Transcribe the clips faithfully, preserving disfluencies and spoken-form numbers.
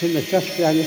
Ina church yani.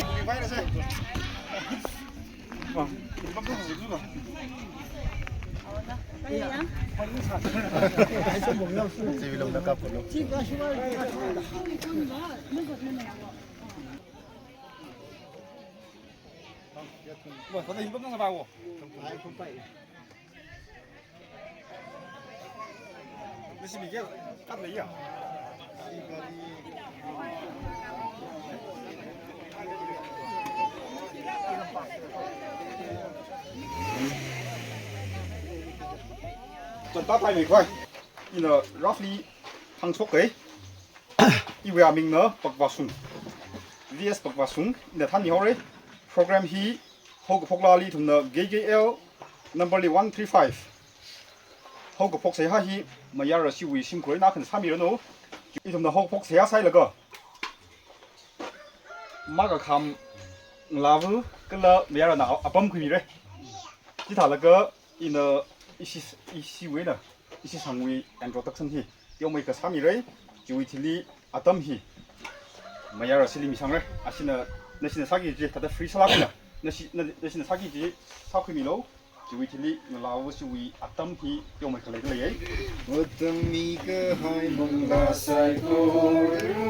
Chonta pai mei khoi. Ina roughly hāngshok kei. Iwui aming na Pakvasung. V S Pakvasung. Ina thanmi haora. Program hi haokaphok laali ithumna K K L number li one three five. Haokaphok seihā hi mayara shiwui shimkhur eina khana sāmiranu. Ithumna haokaphok seihā sāhailaga Makakham ngalāva kala mayarana apam khuimira. Chithālaga ina ishi, ishiwui eina, ishi sangwui introduction hi teomeikha sāmira. Chiwui thili atam hi mayara shili misangra. Ashina, nashina sāki kaji, thāda free sālāk eina, nashi, na, nashina sāki kaji sākhuimilu. Chiwui thili ngalāva shiwui atam hi teomeikha leida leiya. Atam mikahai manglā saikorana.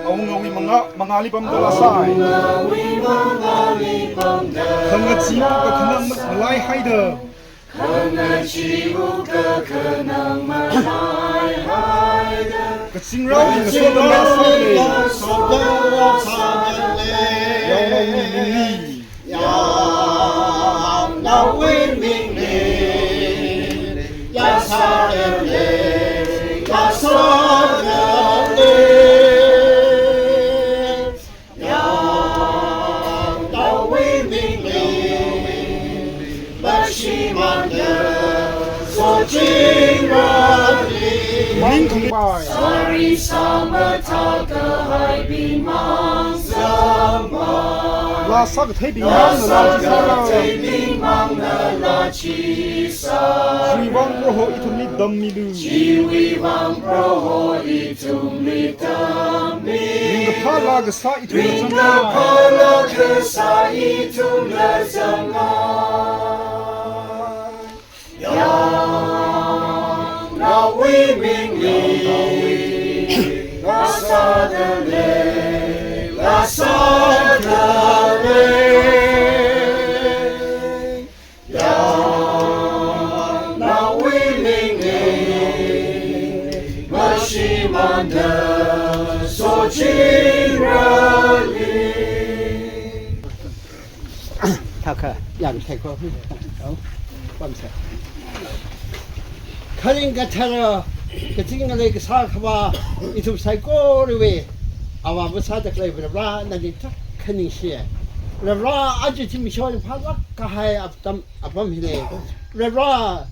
Awungawui mangā, mangāli pamda lāsai. Awungawui mangāli pamda. Khangachee kakhanang malaihaida. Khangachee kakhanang malaihaida. Kazingrao ngasoda lāsai. Ngasoda lāsai. Yangnaowui mingli. Yangnaowui mingli, yāsādalei, yāsādalei. Yangnaowui mingli, mashimānda soching rali. Ming khuipai. Sari sāmathā kahaibing mang zangpai. Laa sākatheibing mangna laa chi sāra. Laa sākatheibing mangna laa chi sāra. Chiwui vang Proho ithumli tammilu. Chiwui vang Proho ithumli tammi. Ringkaphā laa kasā ithumla zangngai. Ringkaphā laa kasā ithumla zangngai. Yangnaowui mingli, laa sādalei, laa sādalei. Yangnaowui mingli, mashimānda soching rali. Thakha, yāmtheiko. Pamsa. Kharing kathara, kazing ngalei kasā akhava, ithum saikorawui avāva sāda khalei Varivara nali thakha ningshi. Varivara aja zimiksho phālāk kahai atam, apam hili. Varivara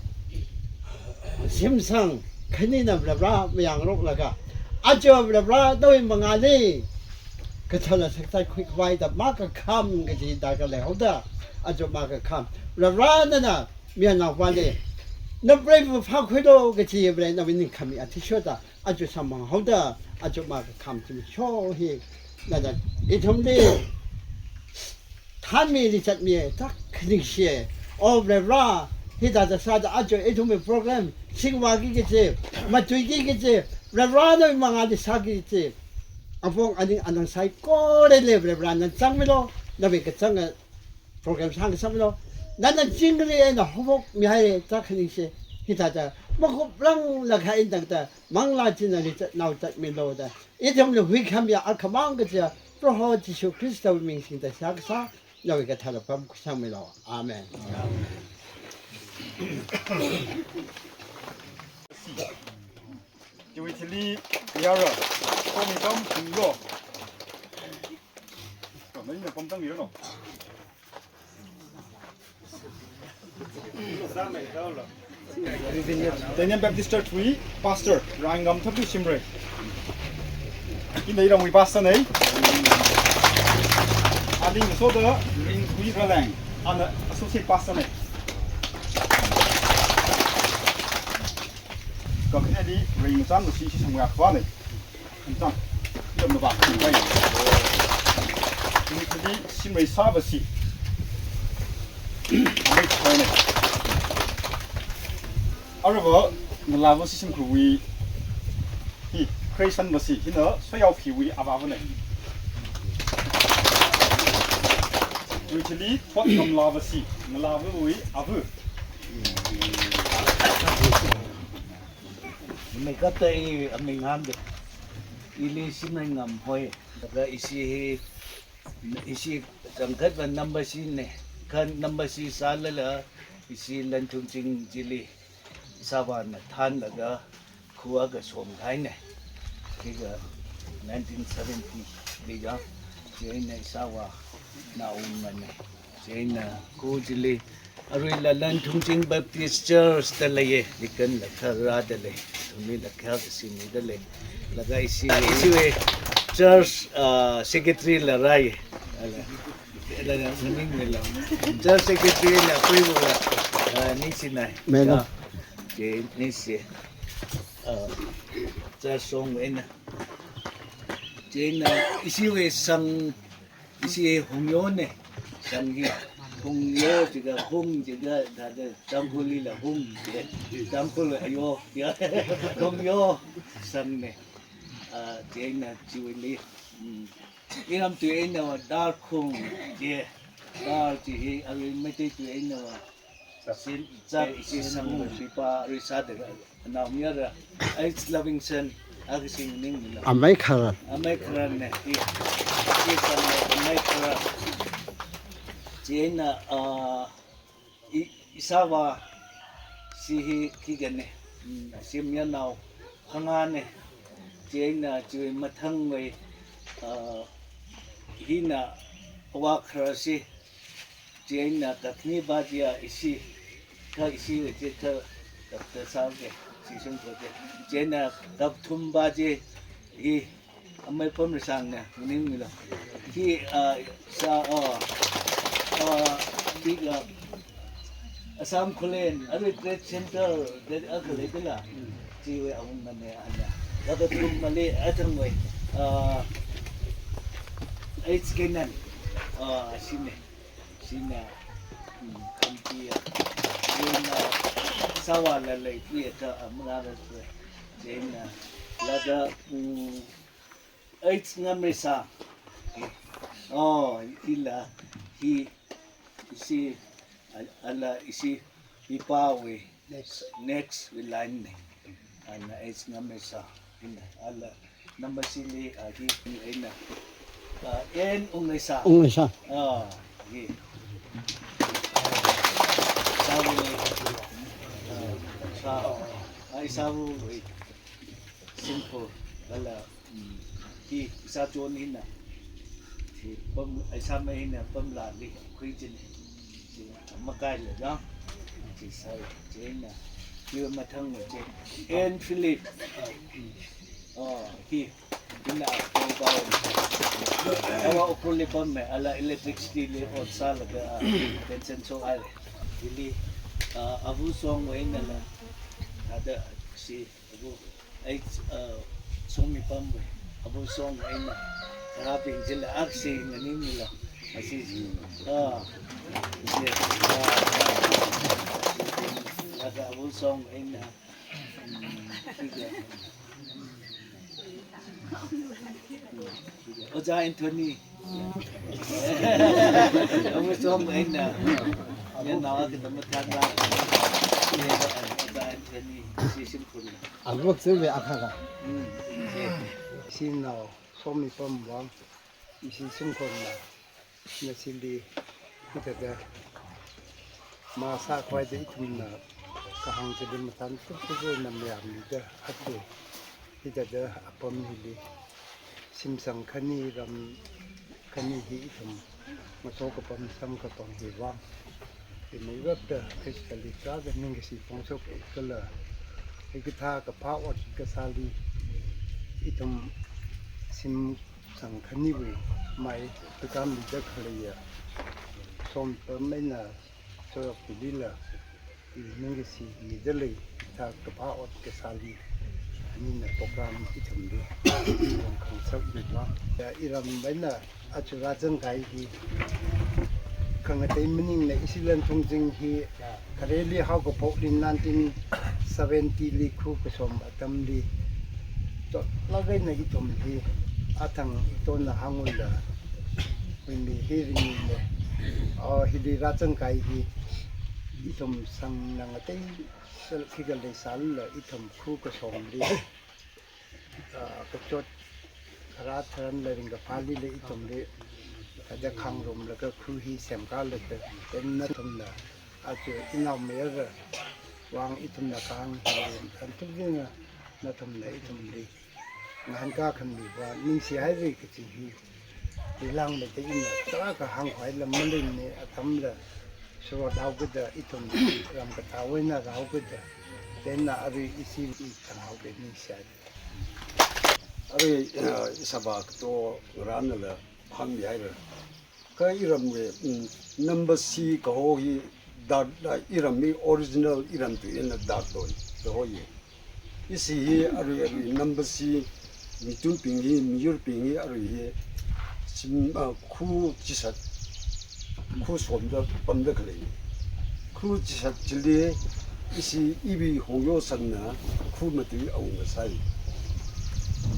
shimsang khanina Varivara mayangroklaga, aja Varivara nawui mangāli kathāla sakzat khuikhavai da makakham kaji da khalei haoda, aja makakham. Varivara nana mayarnaovali, napreiva phākhuilu kaji Varivara nawui ningkhami athishurda, aja samphang haoda, aja makakham zimiksho hi nana ithumli thanmili zatmi thakha ningshi. O Varivara, hithāda sāda aja ithumwui program singvāki kaji, matuiki kaji, Varivara nawui mangāli sāki kaji. Apong aning anang saikorali Varivara nana zangmilu, nawui kachanga program sāngasakmilu. Nana chingri eina haophokmihai thakha ningshi. Hithāda makuplānglaga eina tangda manglā china nali zatnao zatmilu da, ithumli huikhamiya akhamang kaja Proho Jishu Khristawui ming singda seihā kasā, nawui kathāla pamkhuisangmilu. Amen. Chiwui thili yāra, komi tam khuilu. Kami na pamtang yāra no. Daniel Baptist Church wui Pastor, Raingam Thapli Shimray. Ina iramwui pastor nei. Aling soda Ringthui Raleng, ana associate pastor nei. Kakhaneli Ringchan Lucy shi sangwa khwa nei. Ringchan. Iramna ba, bai. Inikhali shimrei sāvasi. Arui chāne. Aruiva ngalāva si shimkhurwui hi, kharei sanvasi hina Soyaophiwui avāvane. Aruichili thot ngamlāvasi, ngalāvawui ava. Meikapta i aming hāngda. Ili Shimreingam hoi. Laga ishi hi, ishi kachangkhatva Nambashi ne. Kha Nambashi sālala ishi Lanthumching chili ishāvāna thānlaga kha akha somthaine. Chikha nineteen seventy li ja. Chieina ishāvāna ungmane. Chieina kha chili aruila Lanthumching Baptist Church da leiye, deacon la kharā da lei, thumli la kharā kasimida lei. Laga ishi, ishiwui church, ah, secretary la rāye. Ala, ala, ala, maning mela. Church secretary la pui mela. Ah, ningshinai. Mela. Ah, chi, ningshi. Ah, church song eina. Chieina ishiwui sang, ishi Hungyo ne. Sang hi Hungyo chikha, Hung chikha, thāda Tangkhulli la Hung chi. Tangkhul ayo, ya. Hungyo sang ne. Ah, chieina chiwuili. Mm. Iram tui einava Darkhung chi. Dar chi hi, arui Meitei tui einava. Sin, zat, ishi sangva, sipā, arui sāda, anaomayara, H. Lovingson, akha sing ning mila. Amei Kharan. Amei Kharan ne, i, ishi sangva, Amei Kharan. Chieina, ah, i, ishāvā, si hi khikha ne, mm, shimyarnao phangāne. Chieina, chiwui mathangwui, ah, hina avā kharā si, chieina kakhaniva chiya ishi, kha ishi chikha kapta sāke, ishi shongko ke. Chieina kapthumva chi hi Amei Pamreisang ne, maning mila. Hi, ah, sā, ah, ah, hi, ah, Assam Khullen, arui Trade Center, that akha leidala. Chiwui awungmane ana. Laga kathumali athangwui, ah, H. Kenan, ah, shine. Shina, mm, khampiya. Shina, sāvāla leipui ata, ah, mangāla pui. Shina, laga, mm, H. Ngamreisang. Oh, ila, hi, ishi, al-, ala, ishi, ipāwui. Next. Next wui line ne. Ana H. Ngamreisang. Ina, ala, Nambashili, ah, hi, hi, eina. Ah, N. Ungreisang. Ungreisang. Ah, hi. Savu, ah, sa, ai, savu, eh, simple, ala, mm, hi, sa chon hina. Hi, pam, ai, sa mai hina, pamlali, khuijin. Chi, makai le, ya. Chi, sai, china. Hi, mathang, chi. N. Philip. Oh, hi. Ina, oh, ba. Awa, Ukhrulli pam me, ala electricity li, oh, sālaga, ah, pension so ai. Hili, ah, Avu Song wui eina la. Ada, si, Abu, ai, uh, Songmipamwui, Abu Song eina, Rabing jila aksi ngani mila, asi, ah, ye, ah, laga Abu Song eina, mm, Ojā Anthony. Abu Song eina. Yan nawa kita matanda. Ojā Anthony. Ishi shimkhurna. Abu Song ve akha ka. Hmm. Ishi nao Songmipam vang. Ishi shimkhurna. Nashili. Kita da. Masa khwai da ithumna kahāng chili matan tukuina mayamli da hatu. Hithāda apam hili shimsang khani ram khani hi ithum ngaso kapam samkaphang hi vang. Imeirapta Khristali chāda ningkashi phongshok kala hikathā kaphā ot kasāli ithum shimsang khaniwui mai kakamli da khaleiya. Songmipam eina Soyaophi lila, i ningkashi mida lei, hikathā kaphā ot kasāli. Mina program ithumli khangsak miva. Ya, iram eina aja rāzangkahai hi khangatei maningla, ishi Lanthong Zing hi khareli haokaphokli nineteen seventy li khu kasom atamli, chotlāk eina ithum hi athang Ictonna hāngungla, huimi hi ringmi le, ah, hili rāzangkahai hi ithum sangna ngatei sal khikha leisālala, ithum khu kasomli, ah, kachot kharā tharanla ringkaphālila ithumli, kaja khangarumlaga khu hi semkalaga, then nathumna aja inaomayara vang ithumna kahāng hi, anthukdina nathumna ithumli ngahānkā khamiva ningshihaira kaji hi leilāngmeida ina tarākha hāngkhavai lam maleimana. Atamla shurot haokida, ithum ram kathāwui eina rāhaokida, then arui ishi thanghaoki, ningshihai. Arui, eh, ishāvā Kato ngarānala hāngmihaira. Kha iramwui, mm, Nambashi kaho hi Dardoi, iramwui original iram tui eina Dardoi kaho hi. Ishi hi arui arui Nambashi, mitumbing hi, miyurbing hi arui hi shim, ah, khu chishat, khu somda pamda khalei. Khu chishat chili ishi iwui Hongyo shangna khu matui awunga sai.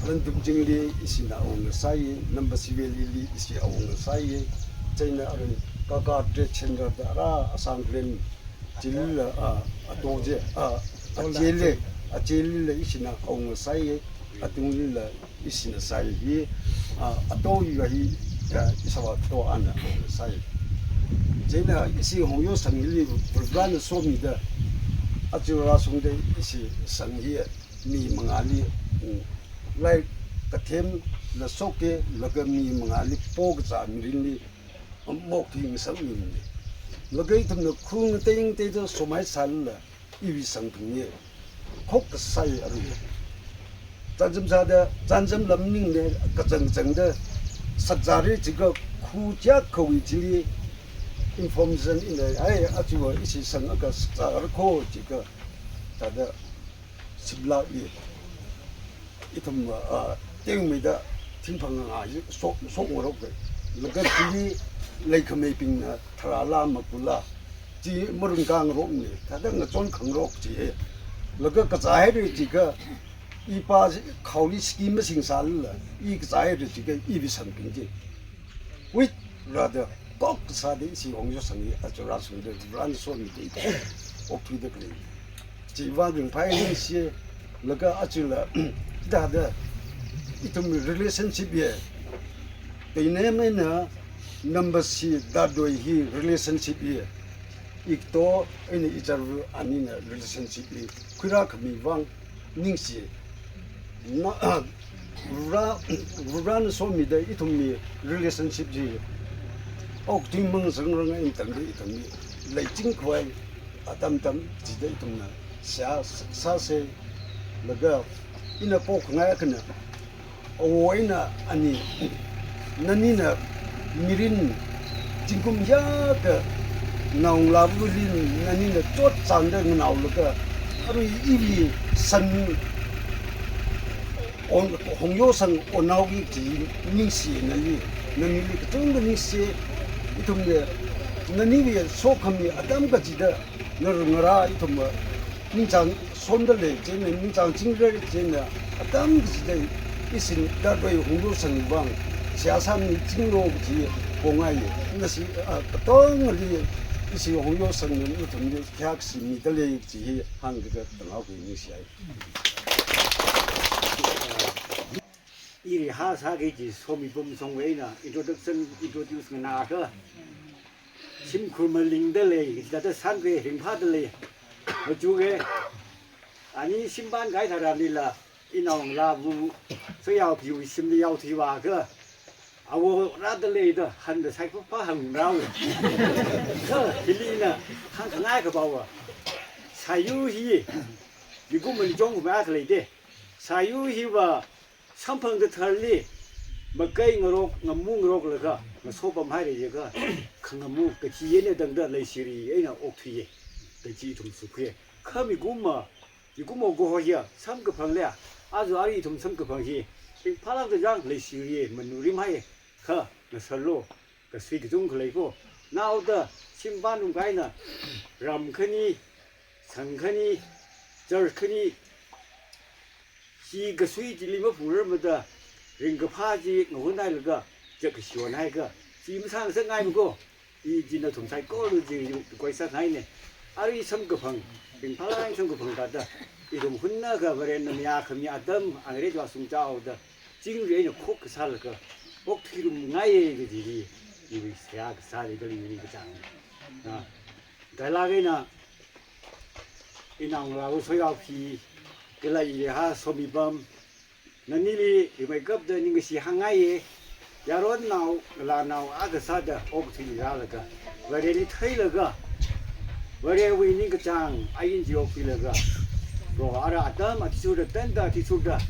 Lanthong Zingli ishina awunga sai, Nambashi Valley li ishi awunga sai. Chieina arui Kaka Trade Center da rā Assam Glen chilila, ah, ato chi, ah, achili, achilila ishina awunga sai, atunglila ishina sai hi, ah, ato hiva hi, ah, ishāvā Kato ana awunga sai. Chieina ishi Hongyo shang hili Varena somida, aja rāshungda ishi shang hi mi mangāli, mm, lai kathemla shoka, laga mi mangāli pokazā mirinli, ah, mokthui ngasakmimana. Laga ithumna khu ngatei ngateida somhaisālala, iwui shang thungya. Khokkha sai arui. Chānjam sāda, chānjam lam maningla, kachang kachangda shakzāra jiakha khu chiakhawui chili information ina, ai, aja ishi shang akha shakzāra kho jiakha, thāda shimlākli. Ithum, ah, tengmeida thingphang ngā hi shok, shokngaroka. Laga chili leikhameibingna tharāla makula, chi marungkāngarokmana, thāda ngachon khangarok chi hi. Laga kazāhaira jiakha, ipa khaoli scheme masingsālala, i kazāhaira jiakha iwui shangbing chi wui rāda kok sāda ishi Hongyo shang hi aja rāshungda Varena somida ithum okthuida khalei. Chiwui vang ringphāya, ningshi, laga ajala, thāda ithum relationship hi, Teinem eina Nambashi Dardoi hi relationship hi, Icto eina Icharvā anina relationship hi khuirā khami vang ningshi. Na, ah, Vare, Varena somida ithumwui relationship chi okathui mang zangrang eina tangda ithumwui leiching khavai atam atam chida ithumna seihā sāsa. Laga ina pokhangai akhana, awo eina ani, nanina mirin zingkum hiyākha naongalāvali nanina chotchāngda nganaolaga, arui iwui shang on, Hongyo shang onhaoki kaji ningshi nali, nanili kachungkha ningshi. Ithumna naniwui sokhami atam kachida, ngarā ngarā ithum ningchāng somda lei, chieina ningchāng chingra, chieina atam kachida ishi Dardoi Hongyo shang vang seihā sāmichinglu kaji pongai. Nashi, ah, katongali ishi Hongyo shangna nathumli khayākshi mida lei kaji hi hānglaga tanghaoki, ningshihai. Iri hāsāki kaji somi pamsongwui eina introduction, introduce nganākha, shimkhur malingda lei, thāda sānga, ringphāda lei. Machuka, ani shimpān kahai tharanlila, inaongalāva Soyaopiwui shimli yaothui vākha, awo rāda leida hāngda saikora hāngrao. Kha hili ina hāngkhangai kaphāva, sāyu hi mikumoli chungkhamei akha leida. Sāyu hiva samphangda tharli makai ngarok, ngamu ngaroklaga ngaso pamhaira jiakha, khangamu kachi eina tangda leishiri eina okthuiya. Kachi ithum sākhuiya. Kha mikumva, mikumo kaho hiya samkaphangli Aja arui ithum samkaphang hi ringphālākda chang leishiri, manuri mai, kha ngasālo, kasui kachungkha lei ko. Naoda shimpan rum kahaina, ram khani, sang khani, church khani, chi kasui chili maphungrarmada, ringkaphā chi ngahonhailaga, chakkashi honhaiakha, chi masāngasakngai ma ko. I chi nathum saikora chi tukkhuisakhaina. Arui samkaphang, ringphālāk samkaphang thāda, ithum hunnakha Varena mayākhami atam, Angarejwui shungzaoda, chingri eina khokkha sālaga, okthuirumngaiya kaji hi, iwui seihā kasā leida lei, maningkachāng. Na, kailāk eina, inao ngalāva Soyao Phi, kala iha Somipam, nanili rimeikapta ningkashi hāngngaiya. Yaronnao, ngalānao akha sāda okathuili rālaga, Vareli theilaga, Varewui ningkachāng ain chi okthuilaga, ro ara atam athishurda, tangda athishurda,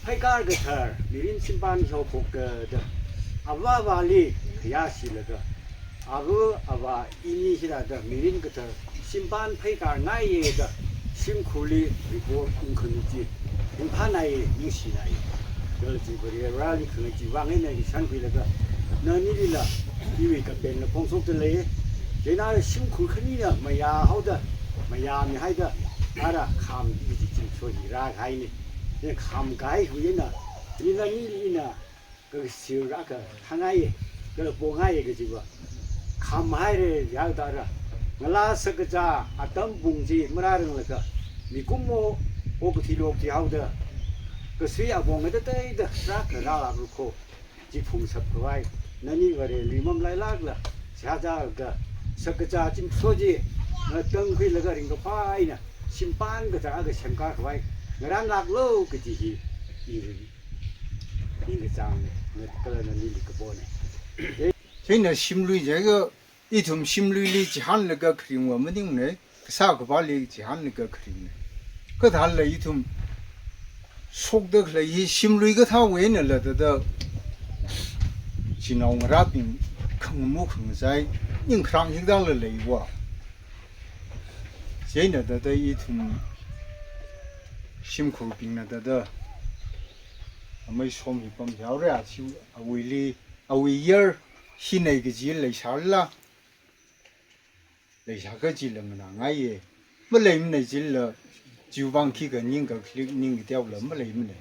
pheikar kathar mirin shimpan haophokta da, avāvali khayāshilaga, ava avā ini hithāda mirin kathar shimpan pheikarngaiya da, shimkhurli report ungkhami chi, ringphānai, ningshinai. Kala chi Vareli khangai chiwui vang eina ngashankhuilaga, nanilila iwui kapengna phongshokta lei. Chieina shimkhur khanina mayāhaoda, mayāmihaida, ara kham kaji zimiksho hi rākahaina. Ina kham kahai khuina, ina nanili ina kashir akha hāngngaiya, kala pongaiya kajiva, khamhaira ya tara. Ngalā shakazā atam pung chi marāranglaga, mikumo okathuili okthuihaoda, kasui apong ngateiteida rākharālākra ko. Chi phungshapkhavai, nani Vareli mamalailākla, seihā zālaga, shakazā zimiksho chi ngatangkhuilaga ringkaphā eina shimpan kathar akha semkakhavai ngarānlāklo kaji hi, i ningkachāng, kala nanili kapona. Chieina shimlui jiakha, ithum shimluili chihānlaga kharingva maningmana, kasā akhavali chihānlaga kharingna. Kathāla ithum shokda khalei hi shimlui kathāwui einala thāda, shanao ngarābing khangamu khangazai, ningkharāng hikathāla leiva. Chieina thāda ithum shimkhurbingna thāda, amei Somipam yaora, chi awuili, awui yar hina kaji leisālala, leishākha chila nganāngaiya. Maleimana chila, chiwui vang khikha ningkakhalik ningkateola maleimana.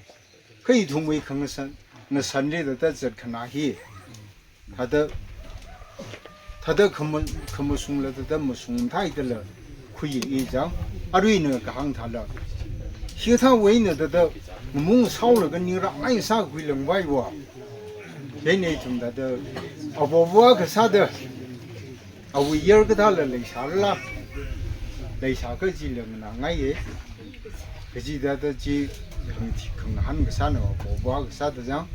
Kha ithumwui khangasan, ngasanli thāda zatkhanā hi, thāda, thāda khama-, khamashungla thāda mashungthaidala khuiya i chang, aruina kahāng thāla, hikathāwui eina thāda ngamung saolaga ningrāngai sākhuilangvaiva. Chieina ithum thāda, avovo akha sāda, awui yar kathāla leisālala, leishākha chila nganāngaiya. Kaji thāda chi khang-, khangahān kasāna, avovo akha sāda chang.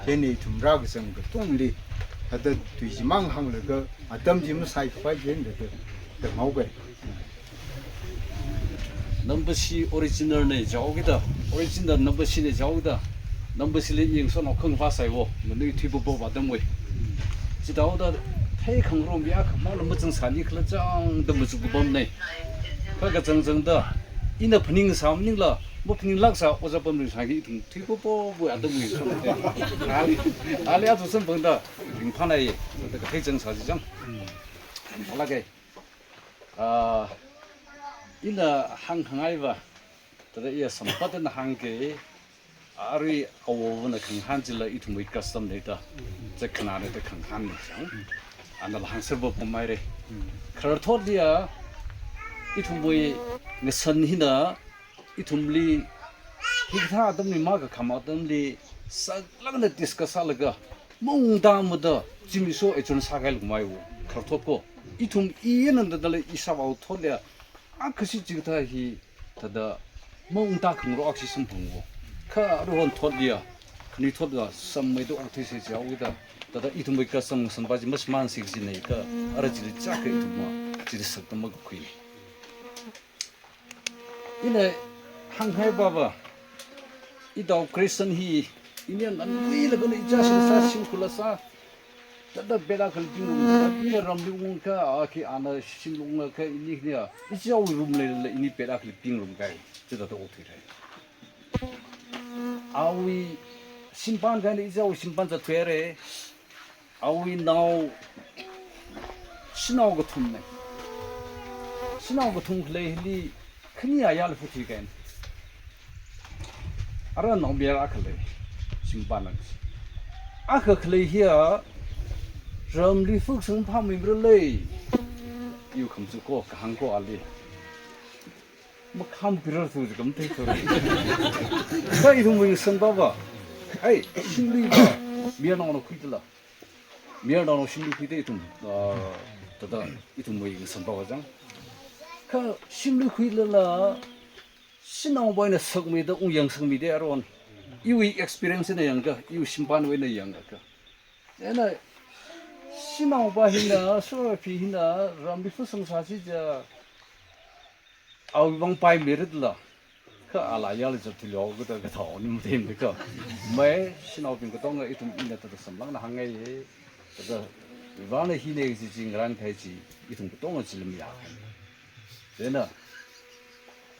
Chieina ithum rākazang katongli, thāda tui chimang hānglaga, atam chi masaikhavai chieina thāda, thāda ngaoke. Nambashi original na jihaokida, original Nambashi na jihaokida, Nambashili yangson okhang vāsaiwo, manui thuipopova atamwui. Chithāhaoda, theikhangarok mi akhamala mazangsani khala chang da machuk kapamna. Kha kazangzangda, ina phaningsā maningla, maphaninglāksā, ojā pamli sāki ithum thuipopowui atamwui yangson. Ali, ali aja samphangda, ringphānai, da kathei zangsā chi chang. Ringphālāke. Ah, ina hāngkhangaiva, thāda iya sampat eina hāngke, arui avovana khangahān chila ithumwui custom na da, zatkhanāna da khangahānna chang. Anala hāngserpapamhaira. Khararthotliya, ithumwui ngasan hina, ithumli, hikathā atamli, makakham atamli, saklākna discuss sālaga, maungtāmada, zimiksho echon sākhailukmaiwo, khararthot ko. Ithum i eina thādala ishāvao thotliya, akhashi chikathā hi, thāda, maungtā khangarok akhashi samphangwo. Kha aruihon thotliya, khanuithotva, sammeida okthuisa jihaokida, thāda ithumwui custom ngasanpa chi mashimānsi kajina kha, ara chili chaka ithumva, chili saktam makakhui. Ina hānghaipava, itao Christian hi, ina nganui laga na ichāshila sā, shimkhurla sā, thāda pet akhali pingrum sā, ina ramli ungkha, akhi ana shimli ungkha, ini khani, ichiwui room leilala, ini pet akhali pingrum kahai, chithāda okthuirai. Awui shimpan kahaina, ichiwui shimpan zathuihaira. Awui nao, shanao kathumna. Shanao kathum khalei hili khani ayarli phuthui kahaina. Ara naomayara akha lei, shimpan akha. Akha khalei hiya, ramli phuksang phāmei mara lei. Iwui khamachuk ko, kahāng ko ali. Makham pirar su jikam te su. Kha ithumwui ngasānpava. Ai, shimluiva. Mayarnaona khuitala. Mayarnaona shimlui khuida ithum, ah, thāda ithumwui ngasānpava jang. Kha shimlui khuilala, shanaopana sakmeida, ungyangsangmeida aruihon. Iwui experience eina yangakha, iwui shimpanwui eina yangakha. Chieina, shanaopa hina, Soraphi hina, ramli phuksang sāsi ja, awui vang paimeirala. Kha ala ayarli zatthuilu kachida kathāna matheimana kha. Mai, shanaobing katonga ithum ina thāda samlāngna hāngngai. Thāda, vāna hina kaji chi ngarān kahai chi, ithum katonga chili mayā. Chieina,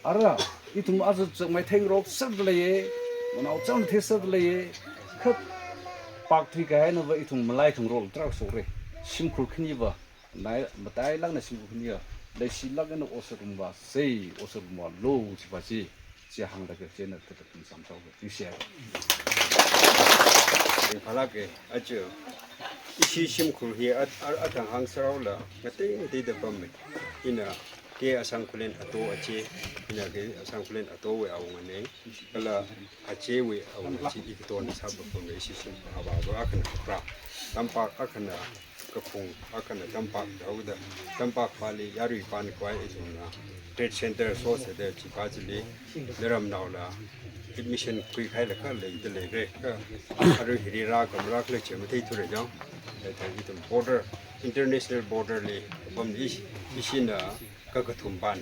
ara, ithum aja chakmei theingarok sāda leiya, manao chāng thei sāda leiya, kha pak thuikahainava ithum malai khangarok tarākha shokra. Shimkhur khaniva, nai, matailākna shimkhur khaniva, leishilāk eina ot sārumvāsa, ot sārumvālu, chiva chi, chi hāngda kha chieina thāda kum samsao kha, chi share. Ringphālāka, aja, ishi shimkhur hi at-, at-, athang hāngsāhaola, ngatei ngateida pammei. Ina, K. Asang Khullen Ato ache, ina K. Asang Khullen Atowui awungana, kala achewui awunga chi ikatona sāpapamna ishi shim avāva akhana kapharā. Tampak akhana kaphung, akhana tampak da haoda, tampak pali yarui pan khavai ithumna trade center sosāda chipa chili, naramnaola admission khuikahai lakha leida leira kha, arui hili rākam rākhala chi matheithura jang. Thāda ithum border, international border li pam ish-, ishina kakathumpan,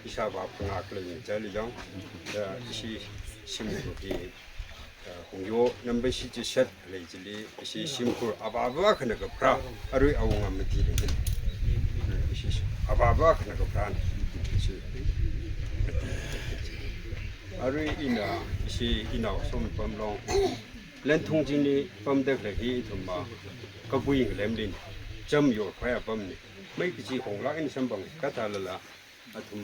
ishāvā phangā khalei chili jang, thāda ishi shimkhur hi, uh, Hungyo number shi chi shat khalei chili, ishi shimkhur avāva akhana kapharā, arui awunga mati lei chili. Ishi shi-, avāva akhana kapharā, ishi. Arui ina, ishi inao Somipamlong. Lenthungchingli pamda khalei hi ithumva, kakui ngalemli, cham yorkhavai apamna. Mei kachi honglāk eina samphanga, kathālala, athum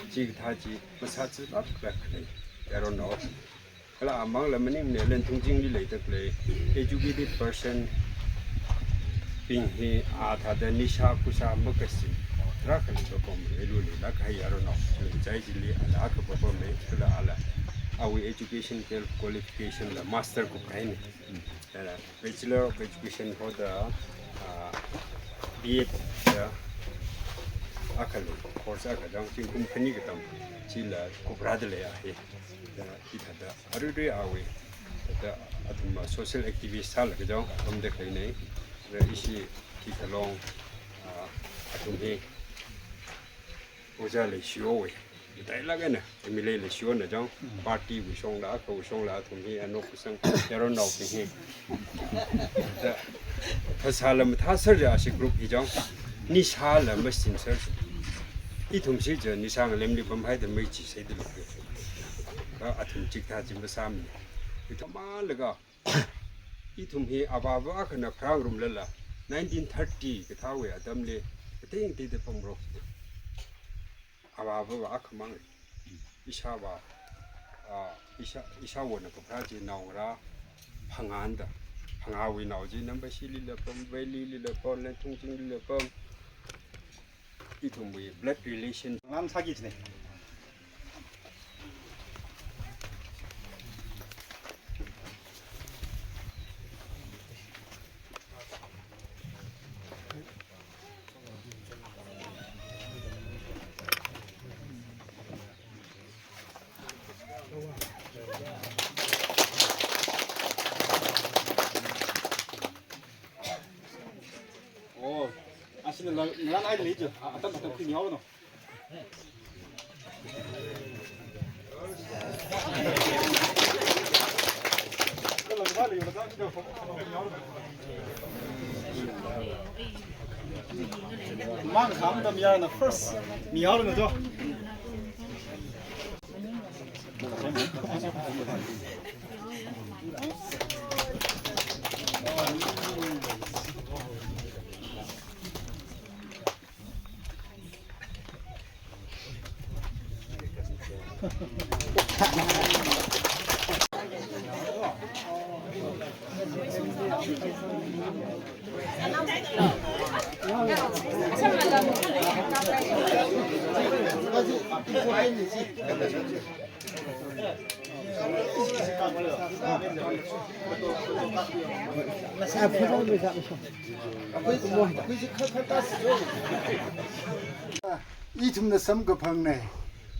chikathā chi masāzālāk lāk khalei, yaronao. Kala amangla maningmana, Lenthungchingli leida khalei educated person bing hi, a thāda nisha khuisā makasin tarākha leipapam, elu leilāk kahai yaronao. Chili chai chili ala akha papamna, kala ala awui education qual-, qualification la master kupkahaina. Thāda Bachelor of Education hoda, ah, B Ed da akha lei, course akha jang zingkum khani katam chila kupharāda leiya hi. Thāda hithāda aruirui awui, thāda athum social activist sālaga jang pamda khaleina. Thāda ishi hithālong, ah, athum hi Ojā Leishiwui, matailāk eina, M L A Leishiwuna jang, party wui shongla, akhawui shongla, athum hi anok kasang, yaronnaobing hi. Thāda, phasāla mathāser ja ashi group hi jang, nishāla masinser. Ithum shi ja, nisha ngalemli pamhaida mei chi sāda lei. Kha athum chikathā chi masāmana. Ithum malaga, ithum hi avāva akhana pharāngarumlala, nineteen thirty kathāwui atamli, kateng tida pamrok. Avāva akhamang. Ishāvā, ah, ishā, ishāvāna kapharā chi naongarā phangāna da. Phangāwui nao chi number shilila pam, Valley lila pam, Lenthungchinglila pam. Ithumwui blood relation. Ngan sāki chine. Oh, asina la, la, la, la, la, atam, atam, kini yaw no. Mang kham tam ya na first. Mi yaw no jo. Ithumna samkaphangna.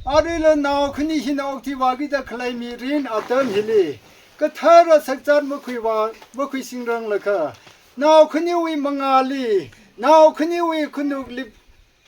Aruila nao khani hina okathui vākida khalei mirin atam hili kathara sakzat makhuivā, makhuisingranglakha, nao khaniwui mangāli, nao khaniwui khanukli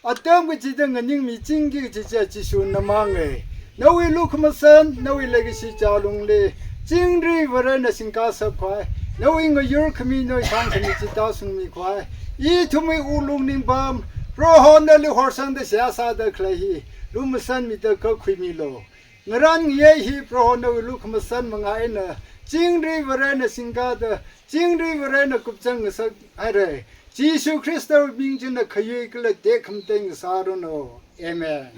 atam kachida nganingmichingki kachi chiya Jishu namānga. Nawui lukhamashan, nawui leikashi chālungli, chingri Varena singkashapkhavai, nawui ngayur khami, nawui thangkhami chi tāshungmikhavai, ithumwui wuklung ningpam, Proho nali horsangda seihā sāda khalei hi lumashanmida khuimilu. Ngarān ngayei hi Proho nawui lukhamashan mangā eina, chingri Varena singkada, chingri Varena kupchang ngasakhaira. Jishu Khristawui ming china khayui kala tekhamatei ngasāranu. Amen.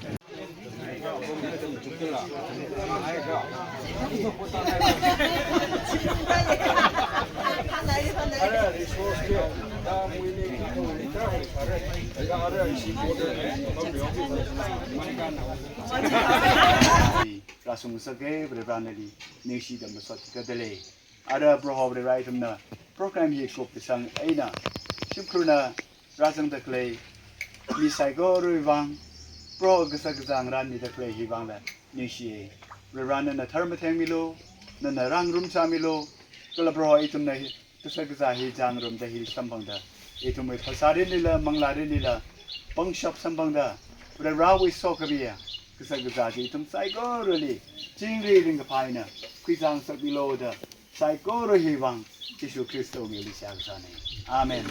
Rāshungsaka, Varena nali ningshida masot kida lei. Ara Proho Vare, ithumna program hi kupkasang eina shimkhurna rāzangda khalei mi saikorawui vang, Proho kashak kazā ngarānmida khalei hi vangla ningshiya. Vare, nana tharmathengmilu, nana rāngarumsāmilu, kala Proho ithumna hi kashak kazā hi zāngarumda hi samphangda, ithumwui phasārinlila, manglārinlila pangshap samphangda, Varewui sokhamiya kashak kazā chi ithum saikorali chingri ringkaphā eina khuizāngasakmilu da, saikora hi vang Jishu Khristawui mingli seihā kasāna. Amen.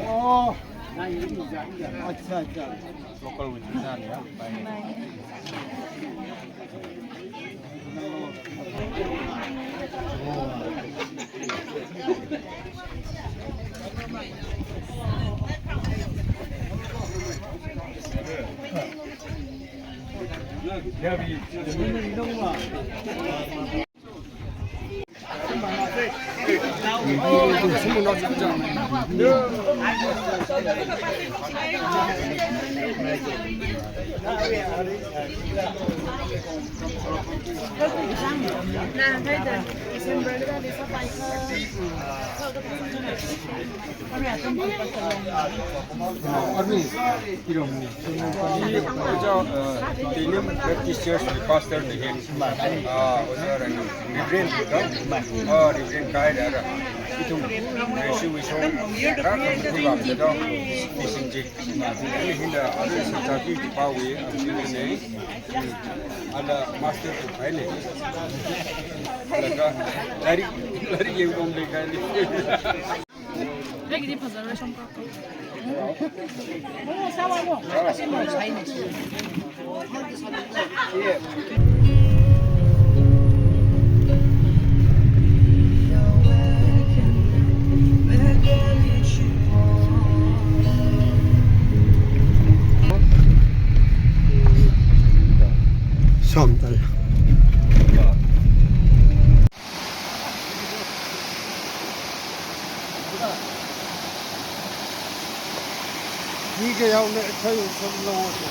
Oh, अच्छा, अच्छा। Local win na ya. Ojā, uh, Telim Baptist Church pastor ni hi. Ah, ojā Reverend, ah, Reverend Kai da. Ithum, eh, shi wi shong, ah, kam tu lam da. Isin ji. Ni hinda, ah, sa ta ki pa wi, ah, ni. Ala master tu kai ni. Ala ka, lari, lari yang bom de kai ni. ꯑꯩꯒꯤꯗꯤ ꯐꯖꯔꯣꯏ ꯁꯝ ꯀꯛꯄ꯫ ꯁꯣꯝꯗ꯫ ꯃꯤ ꯀꯌꯥ ꯌꯥꯎꯅ ꯑꯩꯈꯣꯏ ꯎꯈ꯭ꯔꯨꯜ ꯂꯧꯔꯁꯦ꯫